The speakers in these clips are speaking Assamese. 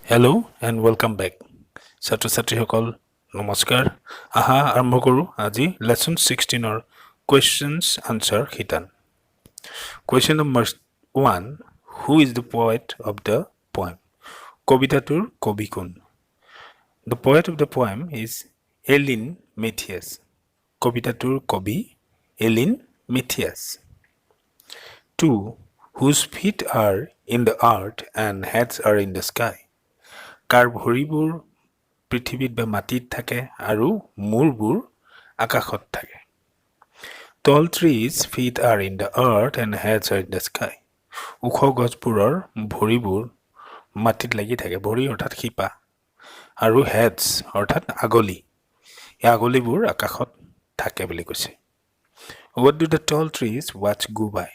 Hello and welcome back, ছাত্ৰ ছাত্ৰীসকল, নমস্কাৰ। আহা, আৰম্ভ কৰোঁ আজি লেচন 16ৰ কুৱেশ্যনছ আনচাৰ শিতান। Question number 1: Who is the poet of the poem? কবিতাটোৰ কবি কোন? The poet of the poem is Eileen Mathias. কবিতাটোৰ কবি Eileen Mathias. 2: Whose feet are in the earth and heads are in the sky? কাৰ ভৰিবোৰ পৃথিৱীত বা মাটিত থাকে আৰু মূৰবোৰ আকাশত থাকে? Tall trees' feet are in the earth and heads are in the sky. ওখ গছবোৰৰ ভৰিবোৰ মাটিত লাগি থাকে। ভৰি অৰ্থাৎ শিপা আৰু হেডছ অৰ্থাৎ আগলি, এই আগলিবোৰ আকাশত থাকে বুলি কৈছে। What do the tall trees watch go by?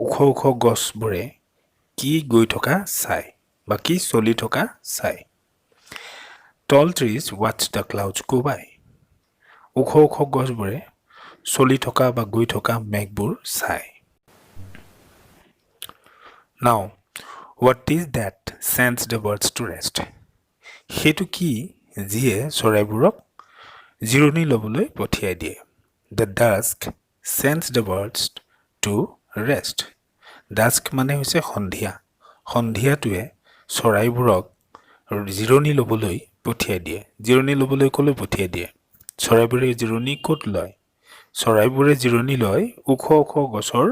ওখ ওখ গছবোৰে কি গৈ থকা চায় বা কি চলি থকা চায়? Tall trees watch the clouds go by. ওখ ওখ গছবোৰে চলি থকা বা গৈ থকা মেঘবোৰ চায়। Now, what is that sends the birds to rest? সেইটো কি যিয়ে চৰাইবোৰক জিৰণি ল'বলৈ পঠিয়াই দিয়ে? The dusk sends the birds to rest. Dusk মানে হৈছে সন্ধিয়া। সন্ধিয়াটোৱে চৰাইবোৰক জিৰণি ল'বলৈ পঠিয়াই দিয়ে। জিৰণি ল'বলৈ ক'লৈ পঠিয়াই দিয়ে? চৰাইবোৰে জিৰণি ক'ত লয়? চৰাইবোৰে জিৰণি লয় ওখ ওখ গছৰ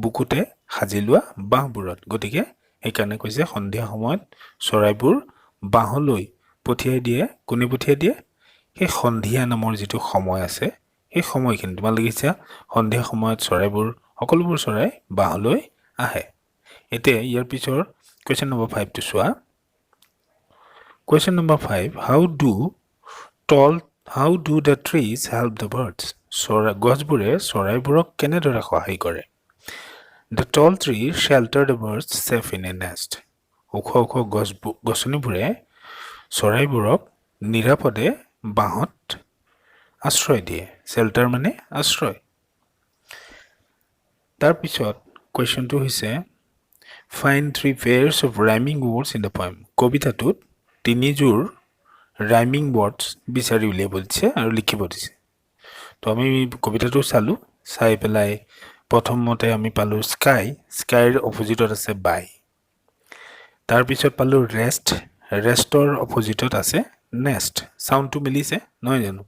বুকুতে সাজি লোৱা বাঁহবোৰত। গতিকে সেইকাৰণে কৈছে, সন্ধিয়া সময়ত চৰাইবোৰ বাঁহলৈ পঠিয়াই দিয়ে। কোনে পঠিয়াই দিয়ে? সেই সন্ধিয়া নামৰ যিটো সময় আছে, সেই সময়খিনি তোমালোকে দেখিছা, সন্ধিয়া সময়ত চৰাইবোৰ, সকলোবোৰ চৰাই বাঁহলৈ আহে। এতিয়া ইয়াৰ পিছৰ কুৱেশ্যন নম্বৰ 5টো চোৱা। Question number 5: How do the trees help the birds? গছবোৰে চৰাইবোৰক কেনেদৰে সহায় কৰে? The tall tree shelter the birds safe in a nest. ওখ ওখ গছনিবোৰে চৰাইবোৰক নিৰাপদে বাঁহত আশ্ৰয় দিয়ে। শ্বেল্টাৰ মানে আশ্ৰয়। তাৰপিছত কুৱেশ্যনটো হৈছে, find three pairs of rhyming words in the poem. কবিতাটোত তিনিযোৰ ৰাইমিং ৱৰ্ডছ বিচাৰি উলিয়াব দিছে আৰু লিখিব দিছে। তো আমি কবিতাটো চালোঁ। চাই পেলাই প্ৰথমতে আমি পালোঁ স্কাই। স্কাইৰ অপজিটত আছে বাই। তাৰপিছত পালোঁ ৰেষ্ট। ৰেষ্টৰ অপজিটত আছে নেষ্ট। চাউণ্ডটো মিলিছে, নহয় জানো?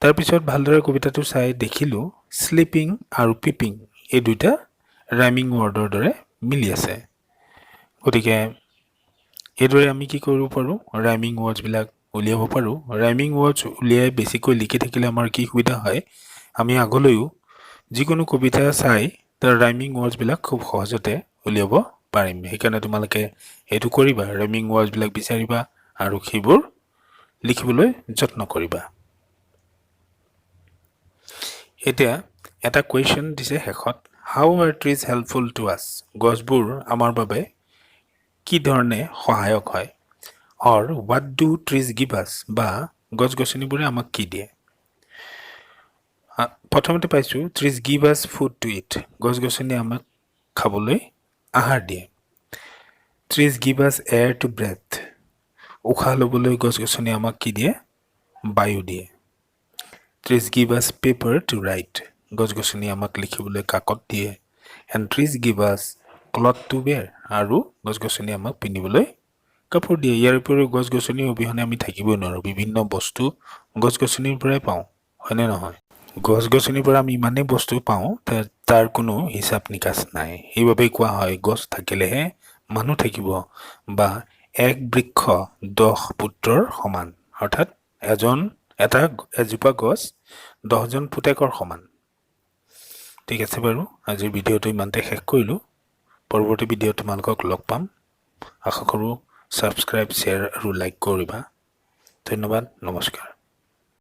তাৰপিছত ভালদৰে কবিতাটো চাই দেখিলোঁ, শ্লিপিং আৰু পিপিং, এই দুইটা ৰাইমিং ৱৰ্ডৰ দৰে মিলি আছে। গতিকে এইদৰে আমি কি কৰিব পাৰোঁ? ৰাইমিং ৱৰ্ডছবিলাক উলিয়াব পাৰোঁ। ৰাইমিং ৱৰ্ডছ উলিয়াই বেছিকৈ লিখি থাকিলে আমাৰ কি সুবিধা হয়? আমি আগলৈও যিকোনো কবিতা চাই তাৰ ৰাইমিং ৱৰ্ডছবিলাক খুব সহজতে উলিয়াব পাৰিম। সেইকাৰণে তোমালোকে এইটো কৰিবা, ৰাইমিং ৱৰ্ডছবিলাক বিচাৰিবা আৰু সেইবোৰ লিখিবলৈ যত্ন কৰিবা। এতিয়া এটা কুৱেশ্যন দিছে শেষত, how are trees helpful to us? গছবোৰ আমাৰ বাবে কি ধৰণে সহায়ক হয়? Or what do trees give us? বা গছ গছনিবোৰে আমাক কি দিয়ে? প্ৰথমতে পাইছোঁ, trees give us food to eat. গছ গছনিয়ে আমাক খাবলৈ আহাৰ দিয়ে। Trees give us air to breathe. উশাহ ল'বলৈ গছ গছনিয়ে আমাক কি দিয়ে? বায়ু দিয়ে। Trees give us paper to write. গছ গছনিয়ে আমাক লিখিবলৈ কাকত দিয়ে। And trees give us cloth to wear. আৰু গছ গছনিয়ে আমাক পিন্ধিবলৈ কাপোৰ দিয়ে। ইয়াৰ উপৰিও গছ গছনিৰ অবিহনে আমি থাকিবই নোৱাৰোঁ। বিভিন্ন বস্তু গছ গছনিৰ পৰাই পাওঁ, হয়নে নহয়? গছ গছনিৰ পৰা আমি ইমানেই বস্তু পাওঁ, তাৰ কোনো হিচাপ নিকাচ নাই। সেইবাবেই কোৱা হয়, গছ থাকিলেহে মানুহ থাকিব বা এক বৃক্ষ 10 পুত্ৰৰ সমান, অৰ্থাৎ এজন এটা এজোপা গছ 10জন পুতেকৰ সমান। ঠিক আছে বাৰু, আজিৰ ভিডিঅ'টো ইমানতে শেষ কৰিলোঁ। পৰৱৰ্তী ভিডিঅ'ত তোমালোকক লগ পাম। আশা কৰোঁ ছাবস্ক্ৰাইব, শ্বেয়াৰ আৰু লাইক কৰিবা। ধন্যবাদ, নমস্কাৰ।